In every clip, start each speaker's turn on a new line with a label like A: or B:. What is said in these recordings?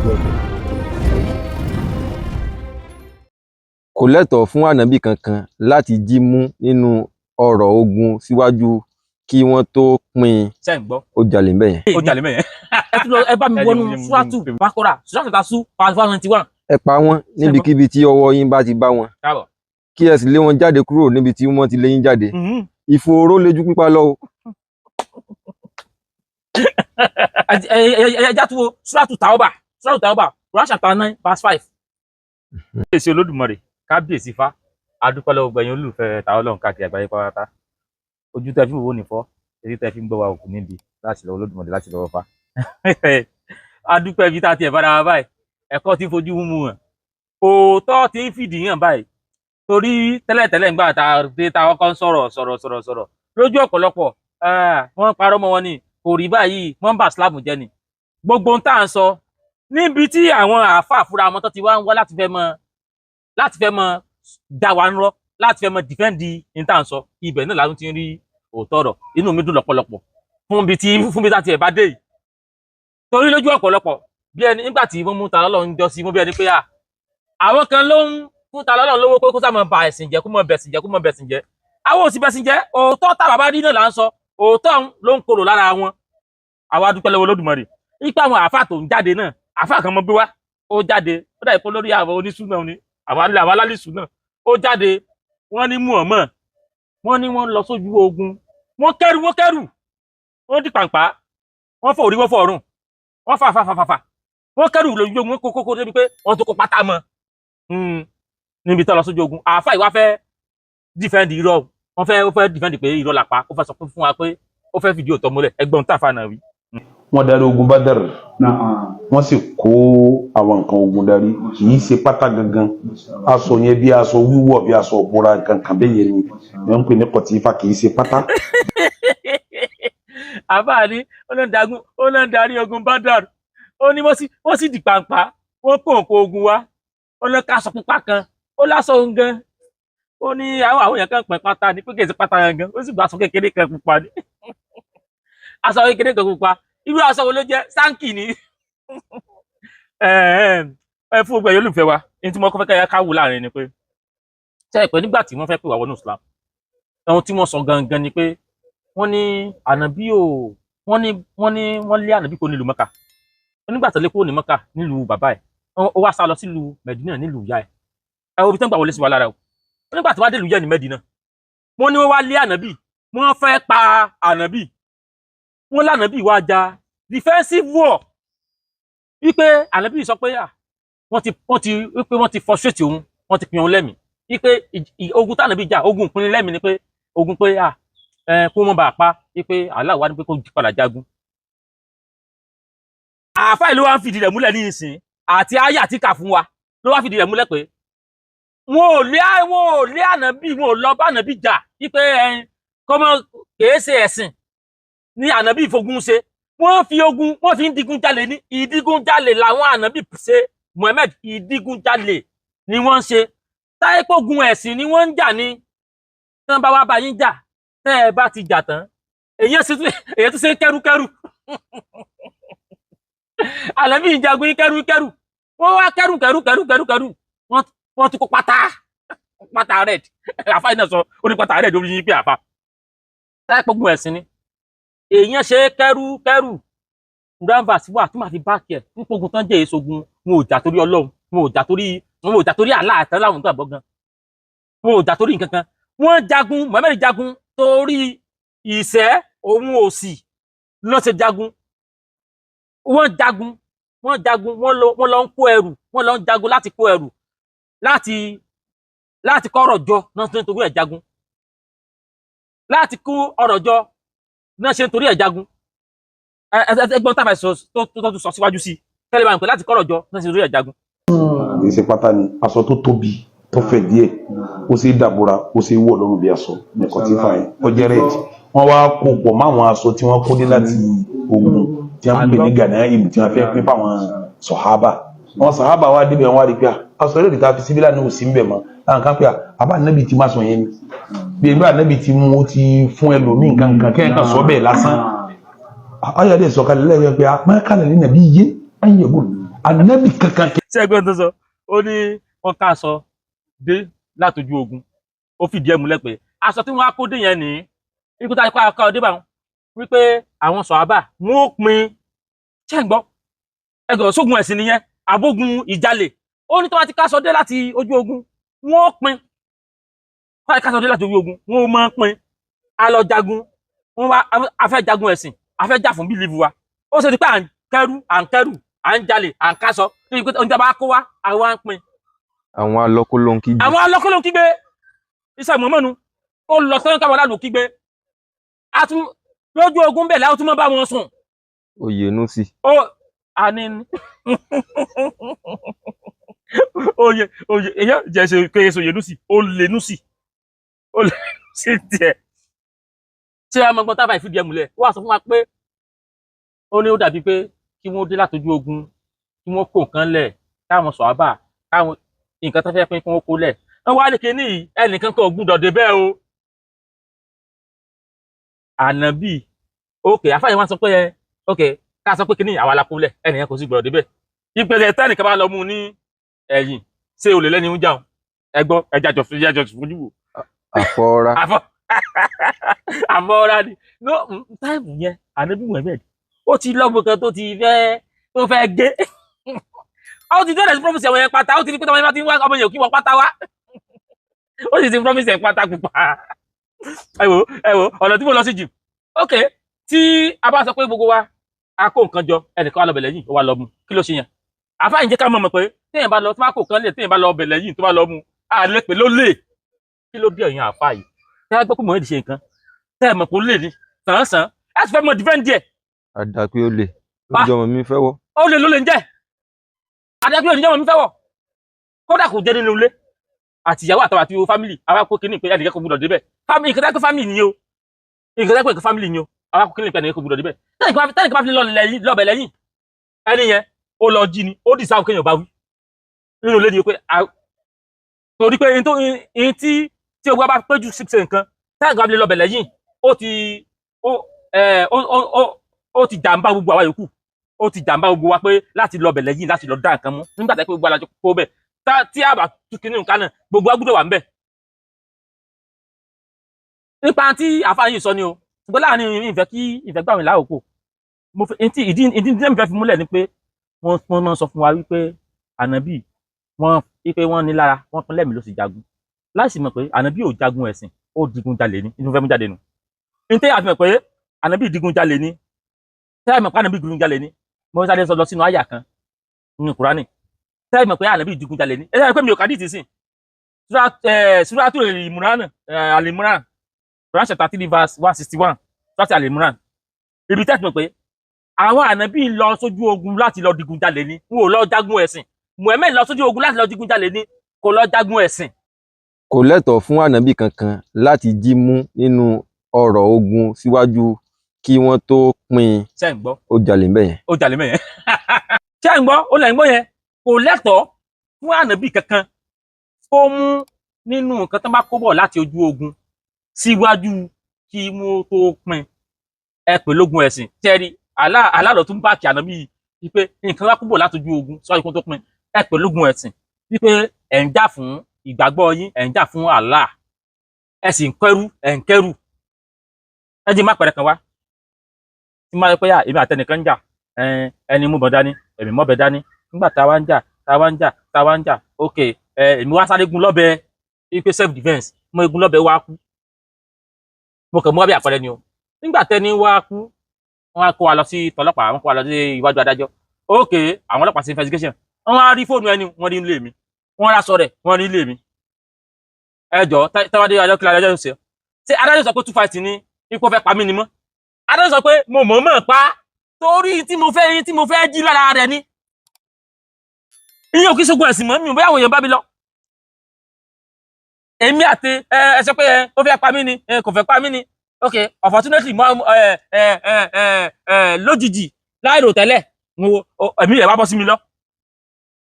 A: Welcome.
B: Kò lẹ́tọ̀ọ́ fún ànábì kankan láti jí mú nínú ọrọ̀ ogun síwájú kí wọ́n tó pín in.
C: Ṣé ń gbọ́?
B: Ó jalè ńbẹ̀ yẹn.
C: Ó jalè mẹ́yẹn.
D: Ẹ tún lọ, ẹ bá mi
C: Ẹ
D: wọnú
C: jẹ́ mú-
D: Suratu Bakora, Suratu Tasu, part 191.
B: Ẹ pa wọ́n níbikíbi tí ọwọ́ yín bá ti bá wọn,
D: Káàbọ̀.
B: kí ẹ sì lé wọn jáde kúrò níbi tí wọ́n ti lé yín jáde. Ìfòòró le ju pípa lọ o.
D: Ẹ ẹ ẹ ẹ já tún wo Suratu Tauba, Suratu Tauba, Quran chapter 9 verse 5.
C: Kábíyèsí Olódùmarè, kábíyèsí Ifá, adúpẹ́ lọ́wọ́ gbẹ̀yìn olólùfẹ́ tàwọn Ọlọ́run káàkiri àgbáyé pátá. Ojú tẹ́ fi ń wò ní fọ́, etí tẹ́ fi ń gbọ́ wa òkú níbi láti lọ́wọ́ Olódùmarè, láti lọ́wọ́ Ifá. Adúpẹ́ ibi tá a tiẹ̀ bára wa báyìí, ẹ̀kọ́ tí ń fojú mú hàn, òótọ́ tí ń fìdí hàn báyìí. Torí tẹ́lẹ̀tẹ́lẹ̀ ńgbà tá a dé, tá a kọ́kọ́ ń sọ̀rọ̀ sọ̀rọ̀ sọ̀rọ̀ sọ̀rọ̀ lójú ọ̀pọ̀lọpọ̀, wọ́n parọ́ mọ́ wọn ni kò rí báyìí, wọ́n ń bà Islam jẹ́ ni. Gbogbo ohun tá à ń sọ níbi tí àwọn àáfàá fúnra wọn tó ti wá ń wá láti fẹ́ mọ dá wa ń rọ́, láti fẹ́ mọ defend ní tá à ń sọ, ibẹ̀ náà látún ti ń rí òótọ́ ọ̀rọ̀. Inú mi dùn lọ́pọ̀lọpọ̀ fún bí tá tiẹ̀ bá dé yìí, torí lójú ọ̀pọ̀lọpọ̀, bí ẹni nígbà tí wọ́n mú ta lọ́lọ́run jọ sí mú bí ẹni pé à àwọn kan ló ń fún ta lọ́lọ́run lówó pé kó sá mọ bà ẹ̀sìn jẹ́, kó mọ bẹ̀sìn jẹ́, kó mọ bẹ̀sìn jẹ́. Àwọn ò sì bẹ̀sìn jẹ́. Òótọ́ tá bàbá rí náà là ń sọ, òótọ́ ló ń korò lára wọn. Àwa dúpẹ́ lọ́wọ́ Olódùmarè ipa àwọn àáfàá tó ń jáde náà. Àáfàá kan mọ gbé wá, ó jáde, ó dàbí pé lórí àwọn onísùnà ni àwọn alálìsùnà, ó jáde, wọ́n ní Muhammad, wọ́n ní wọ́n lọ sójú ogun, wọ́n kẹ́rù, wọ́n kẹ́rù, wọ́n di pàǹpá, wọ́n fọ orí, wọ́n fọ ọrùn, wọ́n fà fà fà fà fà, wọ́n kẹ́rù lójú ogun, wọ́n kó kókó débi pé wọ́n tó kó pátá mọ́ níbi tó lọ sójú ogun. Àáfàá ìwá fẹ́ defend irọ́, wọ́n fẹ́ defend pé irọ́ la pa. Ó fẹ́ sọ fún wa pé ó fẹ́ fìdí òótọ́ múlẹ̀. Ẹgbọ́n táfà náà wí.
E: Wọ́n darí ogun Badr, wọ́n sì kó àwọn nǹkan ogun darí. Kì í ṣe pátá gangan, aṣọ yẹn bí aṣọ wíwọ̀, bí aṣọ ìbora, nǹkan kan bẹ́ẹ̀ yẹn ni wọ́n ń pè ní kọ̀tífà, kì í ṣe pátá.
D: Àbá ní ó náà dagun, ó náà darí ogun Badr, ó ní wọ́n sì di pàǹpá, wọ́n kó nǹkan ogun wá, ó náà káṣọ pupa kan, ó lásọ òun gan. Ó ní àwọn èèyàn kan pẹ̀ pátá ní pé kì í ṣe pátá gangan, ó sì gba aṣọ kékeré kan pupa ní aṣọ kékeré kan pupa. Irú aṣọ wo ló jẹ́? Sáǹkì ni. Ẹ ẹ fún gbogbo ẹ̀yin olùfẹ́ wa, ní tí mo kọ́ fẹ́ ká wò láàrin ni pé, ṣe é pé nígbà tí wọ́n fẹ́ pè wá wọnú Islam, ohun tí wọ́n sọ gangan ni pé wọ́n ní ànábì ò wọ́n ní wọ́n lé ànábì kó nílùú Mẹ́kà. Wọ́n nígbà tó lé kúrò ní Mẹ́kà, nílùú bàbá ẹ̀, ó wá sá lọ sílùú Mẹ̀dínà, nílùú ìyá ẹ̀. Ẹ wo ibi tí wọ́n gbà wọlé sí wa lára o. Wọ́n nígbà tó wá dé ìlú yẹn ní Mẹ́dínà, wọ́n ní wọ́n wá lé ànábì, wọ́n fẹ́ pa ànábì. Wọ́n lànábì wá ja defensive war, wípé ànábì sọ pé wọ́n ti wípé wọ́n ti frustrate òun, wọ́n ti pin òun lẹ́mìí, wípé ogun tànábì jà, ogun ìpinnu lẹ́mìí ni, pé ogun pé kó wọ́n bá a pa, wípé Allah wá ní pé kó padà jagun. Àáfàá ìlú wa ń fìdí rẹ̀ múlẹ̀ ní ìsìn àti àyà tí kà fún wa ló wá fìdí rẹ̀ múlẹ̀ pé wọn ò lé ànábì, wọn ò lọ bá ànábì jà, wípé kọ́mọ kèé ṣe ẹ̀sìn ní ànábì ìfogun ṣe. Wọ́n fi ogun, wọ́n fi ń digun jalè ní ìdigun jalè làwọn ànábì ṣe. Muhammed, ìdigun jalè ni wọ́n ń ṣe. Táyé pógun ẹ̀sìn ni wọ́n ń jà ní tí wọ́n bá wá bá yín jà, tẹ́ ẹ bá ti jà tán, èyàn tún ṣe kẹ́rúkẹ́rú. Ànábì ń jagun kẹ́rúkẹ́rú, wọ́n wá kẹ́rù kẹ́rù kẹ́rù kẹ́rù kẹ́rù, wọ́n tún kó pátá, pátá red. Àfa iná sọ ó ní pátá red orí yín pé àfa táyé pógun ẹ̀sìn ni èèyàn ṣe kẹ́rú kẹ́rù. Quran verse wà tí màá fi back ẹ̀ nípa ogun tán jẹ́ èso ogun. Wọn ò jà torí Ọlọ́run, wọn ò jà torí Allah àtàn láwọn gbàgbọ́ gan, wọn ò jà torí nǹkan kan. Wọ́n jagun, Muhammed jagun torí ìṣẹ́ òun òsì ló ṣe jagun. Wọ́n jagun, wọ́n jagun, wọ́n lọ ń kó ẹrù, wọ́n lọ ń jagun láti kó ẹrù, láti kọ́ ọrọ̀ jọ náà ṣe ń torí ẹ̀ jagun, láti kó ọrọ̀ jọ náà ṣe ń torí ẹ̀ jagun. Ẹgbọ́n tábà sọ tó sọ síwájú sí tẹ́lẹ̀ bá ń pè láti kọ́rọ̀ jọ náà ṣe ń torí ẹ̀ jagun.
E: Kì í ṣe pátá ni, aṣọ tó tóbi tó fẹ̀ díẹ̀, ó sì dàbúra, ó sì wọ̀ lọ́rùn bí aṣọ ní kọtífà yẹn, ó jẹ́ red. Wọ́n wá kó pọ̀ máwọn aṣọ tí wọ́n kó dé láti ogun tí wọ́n ń pè ní gànáìm, tí wọ́n fẹ́ pín fáwọn sọ̀hábà. Àwọn sọ̀hábà wá débẹ̀, wọ́n wá rí pé aṣọ red tá a fi síbí lánàá ò sí ń bẹ̀ mọ́. Àwọn kan pé àbá ànábì ti má sọ yẹn ni, bí ẹgbẹ́ ànábì ti mú, ó ti fún ẹlòmíì nǹkan kan kẹ́hìn kan sọ bẹ́ẹ̀ lásán. Ayọ̀dẹ̀ sọ̀kalẹ̀ lẹ́yìn pé máa kánà ní nàbí yé ayẹ̀gùn. Ànábì kankan.
D: Ṣé ẹgbẹ́ tó sọ, ó ní wọ́n ká aṣọ dé látọjú ogun, ó fìdí ẹ̀ múlẹ̀ pé aṣọ tí wọ́n á kó dé yẹn ní ikú tá a kó akọ dé bá wọn wípé àwọn sọ̀hábà wọn ó pin. Ṣé ń gbọ́? Ẹgbẹ́ sógun ẹ̀sìn nìyẹn, àbógun ìjalè. Ó ní tó bá ti káṣọ dé láti ojú ogun, wọn ó pin. Tó bá ti káṣọ dé láti ojú ogun, wọn ó máa pin. A lọ jagun, wọn wá a fẹ́ jagun ẹ̀sìn, a fẹ́ jà fún belief wa, ó ṣe ti pé à ń kẹ́rù, à ń kẹ́rù, à ń jalè, à ń káṣọ tó yẹ pé oúnjẹ bá kó wá, àwa ń pin.
B: Àwọn alọ́kólóhùn kígbe.
D: Àwọn alọ́kólóhùn kígbe, iṣẹ́ mọ̀mọ́nu ó lọ sọ́yìn káwọn aláàlú kígbe. A tún lójú ogun bẹ́ẹ̀ láwọn tún mọ́ bá wọn sùn.
B: Oyènúsì.
D: Ó a ní oyè oyè èyàn jẹ́ ṣe kéye ṣe Oyènúsì, ó lè núsì, ó lè núsì tiẹ̀. Ṣé ọmọ gbọ́n tábà ìfìdí ẹ̀ múlẹ̀ ó wà sọ fún wa pé ó ní ó dàbí pé kí wọ́n dé látọjú ogun, kí wọ́n kó nǹkan lẹ̀, káwọn sọ̀hábà káwọn nǹkan tó fẹ́ pín kí wọ́n kó lẹ̀, wọ́n wá lè kíní ẹnìkan kan ò gbúdọ̀ dé bẹ́ẹ̀ o. Ànábì òkè àfáàyè wọn sọ pé ẹ òkè ká sọ pé kíní àwa la kó lẹ̀, ẹnìyẹn kò sì gbọ́dọ̀ débẹ̀. Ìpèsè tẹ́nìkan bá lọ mú un ní ẹ̀yìn, ṣé olè lẹ́ni ń jàun? Ẹ gbọ́, ẹja jọ ẹja jọ fojú wò.
B: Àfọ̀ọ́ra.
D: Àfọ̀ọ́ra ni no táìmù yẹn. Ànábì Muhammed ó ti lọ́gbọ̀n kan tó ti fẹ́ tó fẹ́ gé, ó ti tẹ́lẹ̀ sí promise àwọn yẹn pátá, ó ti ní pé tọ́mọ yẹn bá ti ń wá ọmọ yẹn ò kí wọ́n pátá wá, ó sì ti promise ẹ̀ pátá pupa. Ẹ wo, ẹ wo ọ̀nà tí mo lọ sí jù. Ok, tí a bá sọ pé gbogbo wa a kó nǹkan jọ, ẹnìkan wá lọ bẹ̀ lẹ́yìn, ó wá lọ mú, kí ló ṣe yẹn? Àfáà yìí jẹ́ ká mọ̀ mọ̀ pé téèyàn bá lọ tó bá kó nǹkan lẹ̀, téèyàn bá lọ bẹ̀ lẹ́yìn tó bá lọ mú, a lè pè ló lè. Kí ló dé ẹ̀yìn àfáà yìí tẹ́ ẹ gbọ́ pé Muhammed ṣe nǹkan tẹ́ ẹ mọ̀ pé ó lè ní sàn-án-sàn, ẹ sì fẹ́ mọ̀ defend ẹ̀?
B: Àdàpé olè lójú ọmọ mi fẹ́ wọ́.
D: Ó lè ló lè ń jẹ́ àdàpé olè níjọ́ mi fẹ́ wọ̀, kódà kò jẹ́ nínú ilé àti ìyàwó àtàwọn àti family. Àwa kó kíní pé ẹnìkan kò gbúdọ̀ débẹ̀. Family nǹkan tẹ́ pé family ni o, nǹkan tẹ́ pé family ni o. Àwa kó kíní pé ẹnìkan kò gbúdọ̀ débẹ̀. Tẹ́nìkan bá fi lọ́bẹ̀ lẹ́yìn ẹni yẹn, ó lọ jí ni, ó dì sáà kéèyàn bá wí nínú ilé ni pé torí pé in tí tí ogun bá péjú sí ṣe nǹkan, tẹ́nìkan bá fi lọ́bẹ̀ lẹ́yìn, ó ti ó ẹ ó ó ó ti jàǹbá gbogbo àwa yòókù, ó ti jàǹbá gbogbo wa pé láti lọ́bẹ̀ lẹ́yìn láti lọ dá nǹkan mú nígbà tẹ́ pé gbogbo alájọ kó bẹ̀ tí a bá tún kinní nǹkan náà, gbogbo wa gbọ́dọ̀ wà ńbẹ̀. Nípa tí àfáà yìí sọ ni o, ṣùgbọ́n láàrin ìfẹ́ kí ìfẹ́ gbà mí láòkó, mo fẹ́ ntí ìdí ìdí tí èmi fẹ́ fi múlẹ̀ ni pé wọ́n máa ń sọ fún wa wípé ànábì wọ́n wípé wọ́n ní lára wọ́n pín lẹ́mìí ló sì jagun, láì sì mọ̀ pé ànábì ò jagun ẹ̀sìn, ó digun jalè ní inú fẹ́ mú jáde nù. Ní tẹ́ àfihàn pé ànábì digun jalè ní, tẹ́ àmọ̀ pé ànábì digun jalè ní, mo sáré sọ lọ sínú àyà kan nínú Kùránì. Tẹ́ àmọ̀ pé ànábì digun jalè ní, ẹ sáré pé mi ò kàdí ìtìsìn Suratu Al-Imran, Al-Imran, Quran chapter 3 verse 161, Suratu Al-Imran, ibi tẹ́ àmọ̀ pé àwọn ànábì lọ sójú ogun láti lọ digun jalè ní, wọn ò lọ jagun ẹ̀sìn. Muhammed lọ sójú ogun láti lọ digun jalè ní, kò lọ jagun ẹ̀sìn.
B: Kò lẹ́tọ̀ọ́ fún ànábì kankan láti jí mú nínú ọrọ̀ ogun síwájú kí wọ́n tó pín in.
D: Ṣé ń gbọ́?
B: Ó jalè ń bẹ̀ yẹn.
D: Ó jalè mẹ́yẹn. Ṣé ń gbọ́? Ó lẹ̀ ń gbọ́ yẹn. Kò lẹ́tọ̀ọ́ fún ànábì kankan kó mú nínú nǹkan tó bá kó bọ̀ láti ojú ogun síwájú kí wọ́n tó pín. Ẹ pè lógun ẹ̀sìn tẹ́rí alálọ̀ tún bá kí ànábì wípé nǹkan bá kó bọ̀ láti ojú ogun síwájú kí wọ́n tó pín. Ẹ pè lógun ẹ̀sìn wípé ẹ̀ ń jà fún ìgbàgbọ́ yín, ẹ̀ ń jà fún Allah, ẹ sì ń kẹ́rù, ẹ̀ ń kẹ́rù. Ẹ jẹ́ má pẹ̀rẹ̀ kan wá tí máa pẹ́ yà, èmi àtẹnìkan ń jà, ẹni mú bọ̀ dání, èmi mọ́bẹ dání. Nígbà tá a wá ń jà, tá a wá ń jà, tá a wá ń jà, ok, èmi wá sáré gun lọ́bẹ wípé self defence, mo gun lọ́bẹ wá kú. Mo kàn mú wá bí àpẹẹrẹ ni o. Nígbà tẹni wá kú, wọ́n á kó wa lọ sí tọlọ́pàá, wọ́n kó wa lọ sí iwájú adájọ́. Ok, àwọn ọlọ́pàá ṣe investigation, wọ́n á rí fóònù ẹni, wọ́n rí nílé mi, wọ́n rásọ rẹ̀, wọ́n rí nílé mi. Ẹ jọ, tẹ́wádé adájọ́, kí adájọ́ ṣe? Ṣé adájọ́ sọ pé two fight ni ipò fẹ́ pa mí ni mọ́? Adájọ́ sọ pé mo mọ̀ mọ̀ pa torí tí mo fẹ́ jí lára rẹ̀ ni. Ìyẹn ò kí ṣogun ẹ̀sìn mọ́ mi ò, bóyá àwọn èèyàn bá mi lọ. Èmi àti ẹ ẹ sọ pé ẹ ó fẹ́ pa mí ni, ẹ kò fẹ́ pa mí ni. Ok, unfortunately mo ẹ ẹ ẹ ẹ ẹ lójijì láìrò tẹ́lẹ̀, mo ẹ̀mí rẹ̀ wá bọ́ sí mi lọ.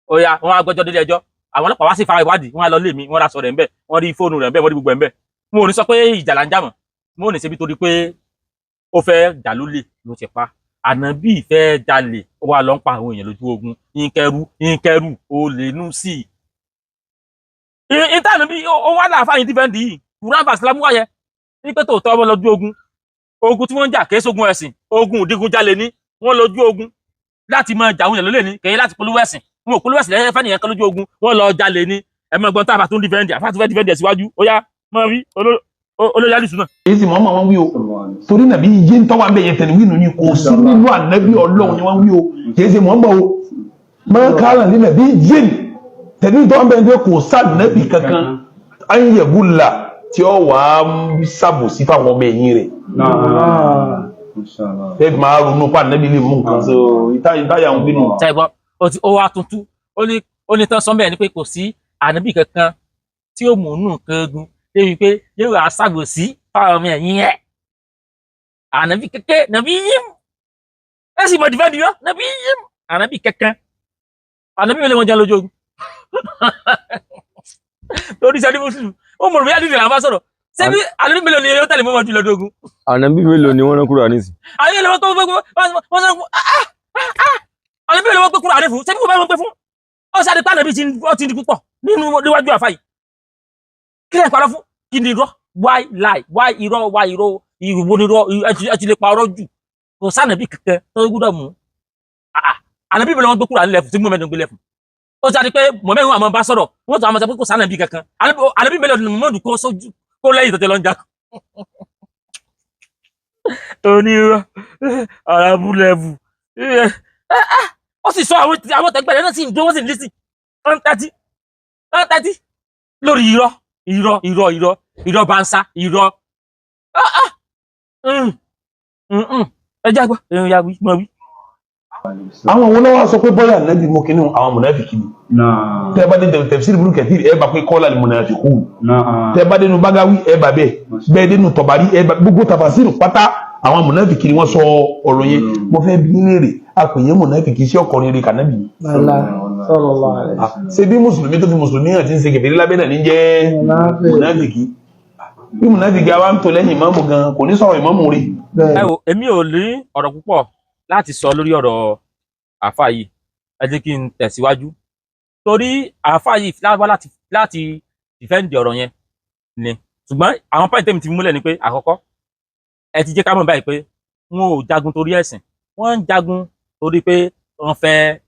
D: Ó yá, wọ́n á gbẹ́jọ́ délé ẹjọ́, àwọn ọlọ́pàá wá sí fara ìwádìí, wọ́n á lọ lé mi, wọ́n ra sọ rẹ̀ ńbẹ̀, wọ́n rí fóònù rẹ̀ ńbẹ̀, wọ́n rí gbogbo ẹ̀ ńbẹ̀. Wọn ò ní sọ pé ìjà là ń jà mọ́, wọn ò ní ṣe bí torí pé ó fẹ́ jà lólè ló ti pa. Ànábì fẹ́ jalè, ó wà lọ ń pa àwọn èèyàn lójú ogun, ìkẹrù ìkẹrù olè nù sí i. Ìtàn bí ó wà láàfáà yìí defend yìí, Quran verse lámúwáyẹ ní pé tòótọ́ wọn lójú ogun, ogun tí wọ́n ń jà kìí ṣogun ẹ̀sìn, ogun ìdigunjalè ni. Wọ́n lójú ogun láti máa jà àwọn èèyàn lólè ní, kìí láti polówó ẹ̀sìn. Wọn ò polówó ẹ̀sìn lẹ́yìn fẹ́ nìyẹn kan lójú ogun, wọ́n lọ jalè ni. Ẹ mọ̀ gbọ́n tá a bá tún defend, àfa tún fẹ́ defend ẹ̀ síwájú. Ó yá, mọ̀ rí olóyè alùsùn náà.
E: Èyí sì mọ̀ọ́mọ̀ wọn wí o, torí nàbí yé ń tọ́wọ́ abẹ́ yẹn tẹ̀lé wí nù ní kò sí nínú ànábì Ọlọ́run ni wọ́n wí o, kì í ṣe mọ̀ọ́mọ̀ o. Máa kára ní nàbí yé tẹ̀lé tọ́wọ́ abẹ́ yẹn, kò sá nàbì kankan ayẹ̀bùlà tí ó wàá ṣàbòsí fáwọn ọmọ ẹ̀yìn rẹ̀. Ẹ máa ronú pa ànábì lè mú nǹkan so ìtayà ń bínú.
D: Ṣẹ́gbọ́n ó ti ó wá tuntun, ó ní tán sọ́nbẹ̀ ni pé kò sí ànábì kankan tí ó mú nù kangun débi pé yóò wá ṣàgbòsí fáwọn ọmọ ẹ̀yìn ẹ̀. Ànábì kéke nàbí yím ẹ sì mọ̀ defend yọ nàbí yím ànábì kankan. Ànábì mélòó wọn jẹ́ lójú ogun torí sẹ́ni mùsùlùmí ó mọ̀ bí àdìsí làwọn bá sọ̀rọ̀ sẹ́ni. Ànábì mélòó ni yóò tẹ̀lé mọ́mọ́ jù lọ́dọ̀ ogun?
B: Ànábì mélòó ni wọ́n rán kúrò nísìn?
D: Ànábì mélòó wọn tó wọ́n sọ ànábì mélòó wọn pé kúrò àdé fún sẹ́ni, kò bá wọn pé fún ọ sáré pé ànábì ti di púpọ̀ nínú níwájú àfáà yìí. Kí lè parọ́ fún? Kí ni irọ́? Why lie? Why irọ́? Why irọ́? Ìwò ni irọ́? Ẹ ti lè pa ọ̀rọ̀ jù. Kò sànàbí kankan tó gbúdọ̀ mú. Ànábì mélòó wọn gbé kúrò àlẹ́ fún tí mọ́mẹ́rin gbé lẹ̀ fún? Ó sáré pé mọ̀mẹ́rin àmọ́ bá sọ̀rọ̀, wọ́n tó àmọ́ sọ pé kò sànàbí kankan. Ànábì mélòó ni mọ́mọ́dù kó sójú kó lẹ́yìn tẹ̀tẹ̀ lọ́njà onírọ́ arábúlẹ̀bù? Ó sì sọ àwọn tẹgbẹ́ rẹ̀ náà sì ń dúró, wọ́n sì ń lísì, wọ́n ń tẹ́tí lórí irọ́, irọ́, irọ́, irọ́, irọ́ bá ń sá irọ́. Ẹ jágbọ́ ẹ̀yìn ya wí mọ̀ wí.
E: Àwọn òun náà wá sọ pé bọ́yá ànábì mú kínní, àwọn mùnàfíkì ni. Tẹ́ bá dé tafsir Ibn Kathir, ẹ bá pé kọ́lá ni mùnàfíkù. Tẹ́ bá dénú Bagawi, ẹ bá bẹ́ẹ̀ bẹ́ẹ̀ dénú Tọ̀bárí, ẹ bá gbogbo tafasir pátá, àwọn mùnàfíkì ni wọ́n sọ ọ̀rọ̀ yẹn. Mo fẹ́ bí léèrè, àpèyẹ mùnàfíkì sí ọkùnrin rẹ̀ kànábì? Ṣé bí mùsùlùmí tó fi mùsùlùmí hàn ti ń ṣe kèfèrí lábẹ́ náà ní jẹ́ mùnàfíkì? Bí mùnàfíkì àwa ń tò lẹ́yìn ìmáàmù gan, kò ní sọ̀rọ̀ ìmáàmù rí.
D: Ẹ wo, èmi ò ní ọ̀rọ̀ púpọ̀ láti sọ lórí ọ̀rọ̀ àáfàá yìí. Ẹ jẹ́ kí n tẹ̀síwájú, torí àáfàá yìí wá láti defend ọ̀rọ̀ yẹn ni. Ṣùgbọ́n àwọn point tèmi ti múlẹ̀ ni pé, àkọ́kọ́, ẹ ti jẹ́ ká mọ̀ báyìí pé wọn ò jagun torí ẹ̀sìn. Wọ́n ń jagun torí pé wọ́n fẹ́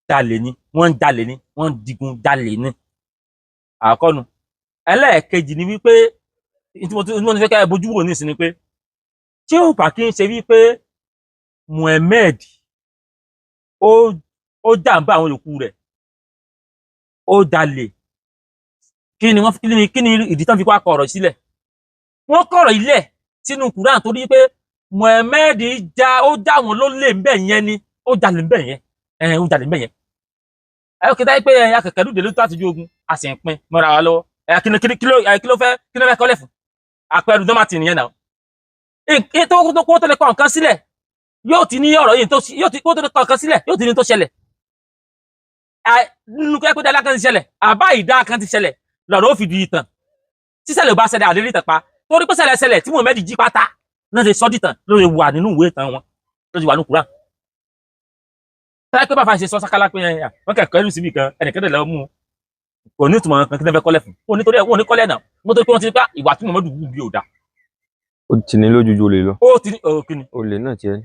D: jalè ni, wọ́n ń jalè ni, wọ́n ń digun jalè ni. Àkọ́kọ́ nu. Ẹlẹ́ẹ̀kejì ni wípé tí mo ti fẹ́ ká ẹ bójú wò nísìnyí ni pé, tí ò bá kí ń ṣe wípé Muhammed ó jàǹbá àwọn yòókù rẹ̀, ó jalè, kí ni wọ́n kí ni ìdí tán fi wá kọ ọ̀rọ̀ sílẹ̀? Wọ́n kọ̀rọ̀ ilẹ̀ sínú Quran torí pé Muhammed já ó já wọn lólè ńbẹ̀ yẹn ni, ó jalè ńbẹ̀ yẹn, ẹ̀ ó jalè ńbẹ̀ yẹn. Ẹ ó kéde pé ẹ akẹkẹ lóde ló tó àtijú ogun, a sì ń pín mọ́ra wa lọ́wọ́. Ẹ kí ni kí ló fẹ́ kọ́lẹ̀ fún àpẹẹrẹ dọ́màtì nìyẹn náà. Tó kó tó lè kọ nǹkan sílẹ̀, yóò ti ní ọ̀rọ̀ yìí tó yóò ti kó tó lè kọ nǹkan sílẹ̀, yóò ti ní tó ṣẹlẹ̀ nínú kẹ́kọ̀ọ́ dáadáa kan ti ṣẹlẹ̀, àbá ìdá kan ti ṣẹlẹ̀, lọ́rọ̀ ó fi di ìtàn. Tíṣẹ̀lẹ̀ ò bá ṣẹlẹ̀, àlérí ìtàn pa, torí pé ṣẹlẹ̀ ṣẹlẹ̀ tí Muhammed jí pátá náà ṣe sọ́ dìtàn, ló ṣe wà nínú ìwé ìtàn wọn, ló ṣe wà ní Kùránì. Tẹ́lẹ̀ pé bàbá ṣe sọ sákálá pé wọ́n kẹ̀kọ́ ẹrù síbi kan, ẹnìkan dẹ̀ lọ mú un, kò ní ìtumọ̀ kan. Kí ló fẹ́ kọ́lẹ̀ fún? Kò ní torí ẹ̀ wọ́n ní kọ́lẹ̀ náà wọ́n tó pé wọ́n ti pa ìwà tí Muhammed wù bí ò dáa.
B: Ó ti ní lójú ju olè lọ.
D: Ó ti ní ọ̀ kí ni?
B: Olè náà tiẹ̀ ní.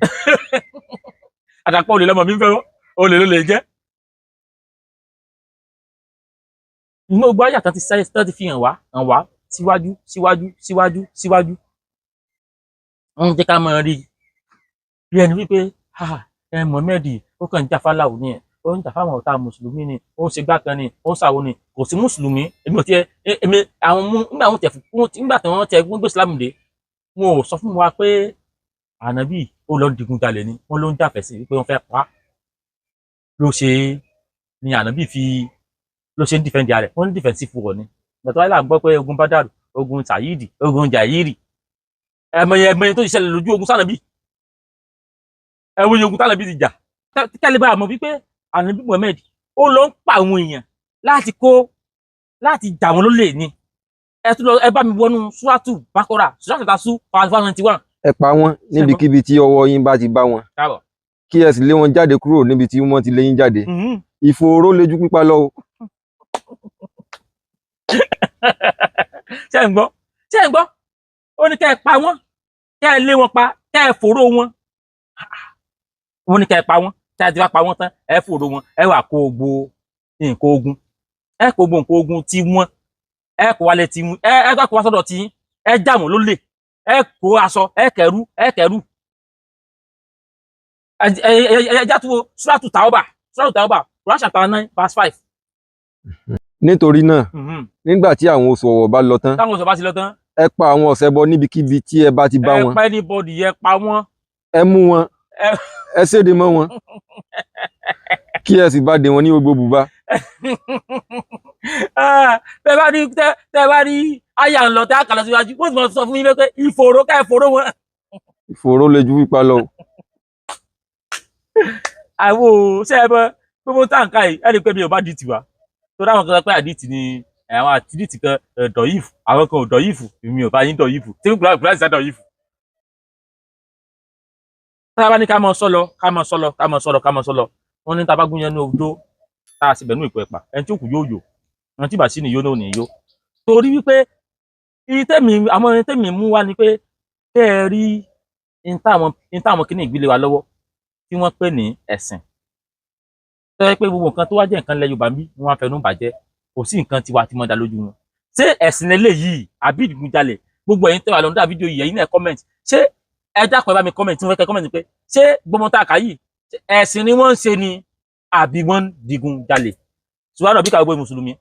D: Àdàpọ̀ olè lọ́mọ mi ń fẹ́ wọ́n, olè ló lè jẹ́. Inú gbogbo ayé àtàntí sáyé tán ti fi hàn wá síwájú, síwájú, síwájú, síwájú, wọ́n jẹ́ ká máa rí bí ẹni wípé ẹ Muhammed ó kàn ń jà fáláwo ni, ẹ ó ń jà fáwọn ọ̀tá mùsùlùmí ni, ó ń ṣe gbá kan ni, ó ń ṣàwo ni. Kò sí mùsùlùmí. Èmi ò tiẹ̀ èmi àwọn mú nígbà wọn tẹ̀ fún nígbà tí wọ́n tẹ̀ wọ́n gbé Islam dé, wọn ò sọ fún wa pé ànábì ó lọ digun jalè ni. Wọ́n ló ń jàfẹ́ sí wípé wọ́n fẹ́ pa á ló ṣe ni ànábì fi ló ṣe ń defend rẹ̀. Wọ́n ní defensive war ni. Gbàtọ́ wáyé là ń gbọ́ pé ogun Bádàrú, ogun Sayidi, ogun Jayiri, ẹ̀mọye ẹ̀mọye tó ti ṣẹlẹ̀ lójú ogun sànàbì, ẹ̀wọ̀n ogun tànàbì ti jà. Kẹ́lẹ́ bá a mọ̀ wípé ànábì Muhammed ó lọ ń pa àwọn èèyàn láti kó láti jà wọn lólè ni. Ẹ tún lọ, ẹ bá mi wọnú Súrátù Bákọ́rà, Súrátù Tasú, 191.
B: Ẹ pa wọ́n níbikíbi tí ọwọ́ yín bá ti bá wọn.
D: Káàbọ̀.
B: Kí ẹ sì lé wọn jáde kúrò níbi tí wọ́n ti lé yín jáde. Ìfòòró le ju pípa lọ o.
D: Ṣé ń gbọ́? Ṣé ń gbọ́? Ó ní kẹ́ ẹ pa wọ́n, kẹ́ ẹ lé wọn pa, kẹ́ ẹ fòró wọn. Wọ́n ní kẹ́ ẹ pa wọ́n. Tí a ti wá pa wọ́n tán, ẹ fòró wọn, ẹ wà kó gbogbo nǹkan ogun, ẹ kó gbogbo nǹkan ogun tí wọ́n, ẹ kó wálé tí wọ́n, ẹ kó wá sọ́dọ̀ tí yín, ẹ já wọn lólè, ẹ kó aṣọ, ẹ kẹrù, ẹ kẹrù. Ẹ ẹ ẹ já tó wo Suratu Tauba, Suratu Tauba, Quran chapter 9 verse 5.
B: Nítorí náà, nígbà tí àwọn oṣù ọ̀wọ̀ bá lọ tán,
D: Táwọn ọ̀sán bá ti lọ tán,
B: ẹ pa àwọn ọ̀ṣẹbọ níbikíbi tí ẹ bá ti bá
D: ẹ
B: wọn.
D: pa anybody, ẹ pa wọ́n.
B: Ẹ mú wọn, ẹ séde mọ́ wọn, kí ẹ sì bá dè wọn ní gbogbo bùbá.
D: Ah, tẹ bá rí, tẹ bá rí àyà ń lọ, tẹ àkàlọ síwájú, wọ́n sì máa sọ fún yín pé ìfòòró, ká ìfòòró wọn.
B: Ìfòòró le ju pípa lọ o.
D: Àwọn ò ṣe é bọ gbogbo táǹkà yìí, ẹ rí i pé mi ò bá di tiwa tó dáwọn kan sọ pé àdìtì ni àwọn àdìtì kan dọ̀yìfù, àwọn kan ò dọ̀yìfù, èmi ò bá yín dọ̀yìfù tí kúrò kúrò àti dọ̀yìfù. Tá a bá ní ká máa sọ lọ, ká máa sọ lọ, ká máa sọ lọ, ká máa sọ lọ, wọn ní tá a bá gún yẹn ní odó, tá a sì bẹ̀ ní ìpò ẹ̀pà, ẹni tí ó kù yóò yò, ẹni tí bá sí ni yóò náà ní yó. Torí wípé iye tẹ́mi, àwọn ẹni tẹ́mi mú wá ni pé kẹ́ ẹ rí in táwọn kíní ìgbélé wa lọ́wọ́ tí wọ́n pè ní ẹ̀sìn, tó yẹ pé gbogbo nǹkan tó wá jẹ́ nǹkan ilẹ̀ Yorùbá ń bí wọ́n á fẹnu bàjẹ́, kò sí nǹkan tiwa tí wọ́n dá lójú wọn. Ṣé ẹ̀sìn eléyìí àbí ìdìgúnjalè? Gbogbo ẹ̀yin tẹ́wà lọ́dún fídíò yìí, ẹ̀yin náà comment. Ṣé ẹ dákun, ẹ bá mi comment tí wọ́n fẹ́ kẹ́ comment pé ṣé gbọmọ tá a kà yìí, ṣé ẹ̀sìn ni wọ́n ń ṣe ni àbí wọ́n ń digunjalè? Ṣùgbọ́n àbí kàwé mùsùlùmí.